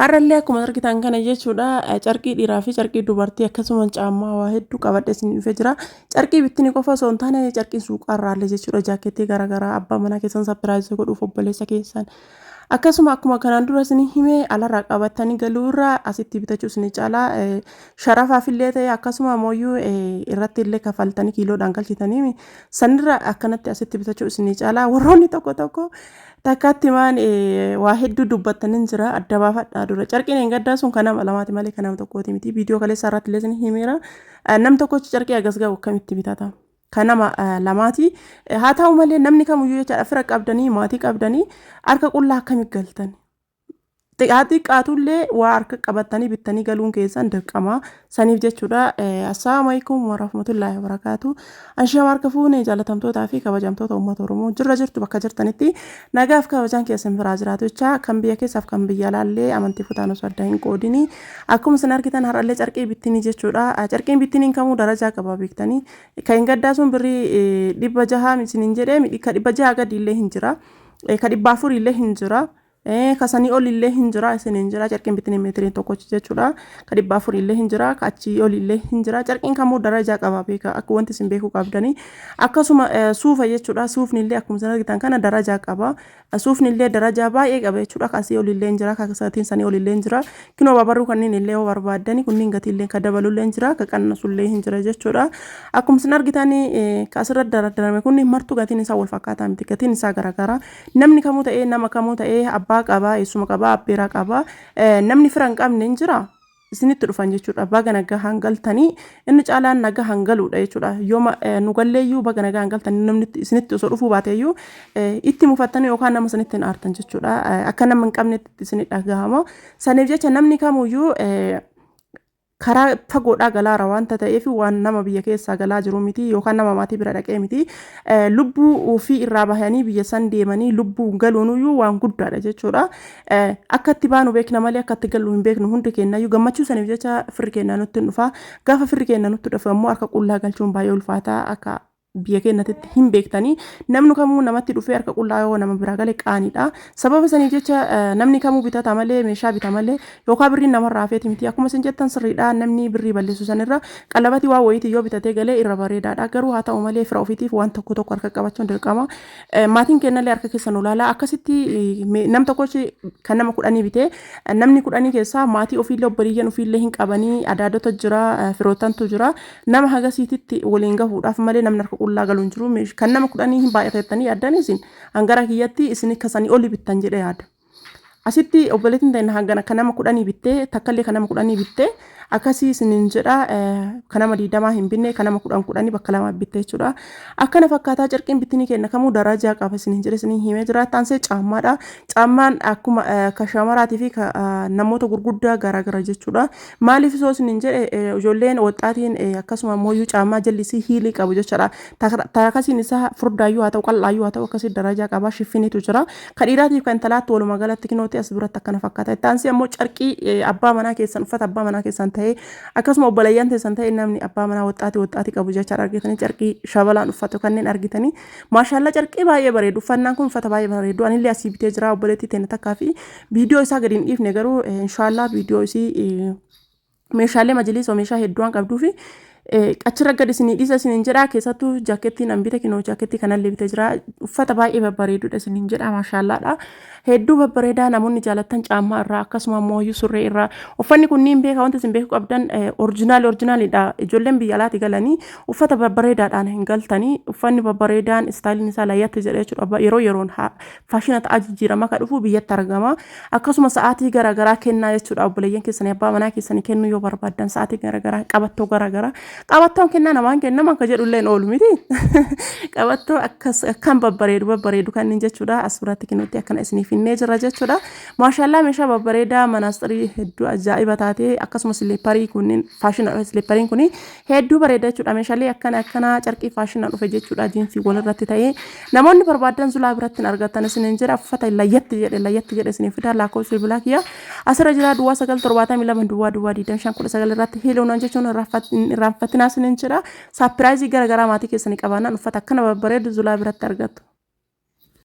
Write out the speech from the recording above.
Har'allee akkuma argitan kana jechuudha, carqii dhiiraa fi carqii dubartii akkasuma caammaa waa hedduu qabadhe isin dhufee jira. Carqii bittini qofa osoo hin taane carqii suuqaarraallee jechuudha, jaakkeettii garaagaraa abbaa manaa keessan surprise godhuuf, obboleessa keessan akkasuma akkuma kanaan dura isin himee, alarraa qabatanii galuu irraa asitti bitachuu isin caalaa, sharafaaf illee ta'e akkasuma ammoo irratti illee kafaltanii kiiloodhaan galchitanii sanirra akkanatti asitti bitachuu isin caalaa. Warroonni tokko tokko takkaatti maan waa hedduu dubbattanii jira, adda baafadhaa dura. Carqiin hin gaddaa sun kan nama lamaati malee kan nama tokkooti miti. Viidiyoo kaleessa irratti illee isin himeera. Nam tokkochi carqii agas ga'u akkamitti bitata? Kan nama lamaati. Haa ta'u malee namni kamiyyuu jechaadha, fira qabdanii, maatii qabdanii, harka qullaa akkamitti galtan? Xiqqaa xiqqaatullee waa harka qabatanii bittanii galuun keessan dirqama saniif jechuudha. Assalaamu alaikum warahmatullaahi wabarakaatu. Anshama, harka fuune, jaalatamtootaa fi kabajamtoota uummata Oromoo, jirra jirtu? Bakka jirtanitti nagaaf kabajaan keessan biraa jiraatu jecha, kan biyya keessaaf kan biyya alaallee amantii futaan osoo adda hin qoodini. Akkuma isin argitan har'allee carqii bittinii jechuudha. Carqiin bittiniin kamuu darajaa qaba beektanii. Kan hin gaddaa sun birrii 600 isiniin jedhee, ka 600 gadi illee hin jira. Ka 400 illee hin jira. Kasanii ol illee hin jira isiniin jira. Carqiin bittinii meetiriin tokkochi jechuudha. Ka 400 illee hin jira, ka achii ol illee hin jira. Carqiin kamuu darajaa qaba beeka, akka wanti isin beekuu qabdanii. Akkasuma suufa jechuudha. Suufni illee akkuma isin argitan kana darajaa qaba. Suufni illee darajaa baay'ee qaba jechuudha. Kasii ol illee hin jira, kasatiin sanii ol illee hin jira. Kinoo babarruu kanneen illee yoo barbaaddani, kunniin gatii illee ka dabalu illee hin jira, ka qannasu illee hin jira jechuudha. Akkuma isin argitan ka asirratti daradarame kun martuu gatiin isaa wal fakkaataa miti, gatiin isaa garaagara. Namni kamuu ta'ee, nama kamuu ta'ee, abbaa qabaa, eessuma qabaa, abbeeraa qabaa, namni fira hin qabne hin jira. Isinitti dhufan jechuudha. Baga nagaa galtanii, inni caalaan nagaa hangaluudha jechuudha. Yooma nu galleeyyuu baga nagaa galtanii, namni isinitti osoo dhufuu baateeyyuu itti mufattanii yookaan nama sanitti hin aartan jechuudha. Akka nama hin qabnetti isinit dhagahama. Saniif jecha namni kamuyyuu karaa fagoodhaa galaara waanta ta'eef, waan nama biyya keessaa galaa jiru miti yookaan nama maatii bira dhaqee miti. Lubbuu ofii irraa bahanii biyya san deemanii lubbuu galuunuyyuu waan guddaadha jechuudha. Akka itti baanu beekna malee akka itti gallu hin beeknu hundi keenyayyuu. Gammachuu saniif jecha firri keenya nutti hin dhufa. Gaafa firri keenya nutti dhufe ammoo harka qullaa galchuun baay'ee ulfaataa. Akka biyya keenyatti hin beektanii, namni kamuu namatti dhufee harka qullaa yoo nama biraa gale qaaniidha. Sababa saniif jecha namni kamuu bitata malee, meeshaa bita malee yookaan birriin namarraa hafeeti miti. Akkuma isin jettan sirriidha, namni birrii balleessu sanirra qalabatii waa wayiitii yoo bitatee galee irra bareedaadha. Garuu haa ta'u malee fira ofiitiif waan tokko tokko harka qabachuun dirqama. Maatiin keenyallee harka keessa nu ilaala. Akkasitti nam tokkochi kan nama 10 bitee, namni 10 keessaa maatii ofiillee, obboleeyyan ofiillee hin qabanii, adaadota jira, firootantu jira. Nama hagasiititti waliin gahuudhaaf malee namni harka qullaa galu hin jiru. Kan nama 10 hin baay'atettanii yaaddan isin, hangara kiyyatti isin kasanii oli bittan jedhee yaada. Asitti obboleettiin ta'e hangana kan nama 10 bittee, takkallee kan nama 10 bittee akkasii isiniin jedha. Kan nama 20 hin binne, kan nama 10 10 bakka lama bitte jechuudha. Akkana fakkaataa carqiin bittinii kenna kamuu darajaa qaba isiniin jedhe, isiniin himee jira. Taansee caammaadha. Caammaan akkuma ka shamaraatii fi namoota gurguddaa garaagara jechuudha. Maaliif osoo isiniin jedhe, ijoolleen waxxaatiin akkasuma mooyyuu caammaa jallisii hiilii qabu jechuudha. Tarakasiin isaa furdaayyuu haa ta'u, qal'aayyuu haa ta'u, akkasii darajaa qaba, shiffiniitu jira. Kan dhiiraatiif kan intalaatti walumaa galatti kinooti as biratti akkana fakkaata. Itti aansee ammoo carqii abbaa manaa keessan, uffata abbaa manaa keessan ta'ee, akkasuma obboleeyyan teessan ta'ee, namni abbaa manaa waxxaatii waxxaatii qabu jechaadha, argitanii carqii shabalaan uffatu kanneen argitanii. Maashaallaa, carqii baay'ee bareedu. Uffannaan kun uffata baay'ee bareedu. Anillee asii bitee jira obboleettii teenya takkaa fi viidiyoo isaa gadi hin dhiifne, garuu inshaallah viidiyoo isii meeshaalee majliisoo meeshaa hedduu waan qabduu fi achirra gad isinii dhiisa isiniin jedha. Keessattuu jaakettii nan bite, kinoo jaakettii kanallee bitee jira. Uffata baay'ee babbareedudha isiniin jedha, maashaallaadha, hedduu babbareedaa. Namoonni jaalattan caammaa irraa akkasuma ammoo surree irraa uffanni kunniin beeka. Wanti isin beekuu qabdan original originalidha. Ijoolleen biyya alaati galanii uffata babbareedaadhaan hin galtanii. Uffanni babbareedaan styleiin isaa layyatti jedha jechuudha. Yeroo yeroon faashina ta'aa jijjiirama ka dhufu biyyatti argama. Akkasuma sa'aatii garaagaraa kennaa jechuudha, obboleeyyan keessanii, abbaa manaa keessanii kennuu yoo barbaaddan, sa'aatii garaagaraa, qabattoo garaagaraa. Qabattoon kennaa namaan kennaman ka jedhu illee oolu miti. Qabattoo akkas akkan babbareedu babbareedu kanneen jechuudha, as biratti kennutti akkana isiniif hinnee jira jechuudha. Maashaallaa, meeshaa babbareedaa manaastirii hedduu ajaa'iba taate, akkasumas slipperii kunniin faashina, slipperiin kun hedduu bareeda jechuudha. Meeshaalee akkana akkanaa carqii faashina dhufe jechuudha, jiinsii walirratti ta'ee, namoonni barbaadan Zulaa biratti hin argattan isiniin jira. Uffata layyatti jedhe layyatti jedhe isiniif fida. Lakkoofsi bilbilaa kiyya asirra jira, 0972 00 25 19 irratti hiiluunaan jechuun hin irraanfatinaa isiniin jira. Surprise garaagaraa maatii keessanii qabaannaan uffata akkana babbareedu Zulaa biratti argattu.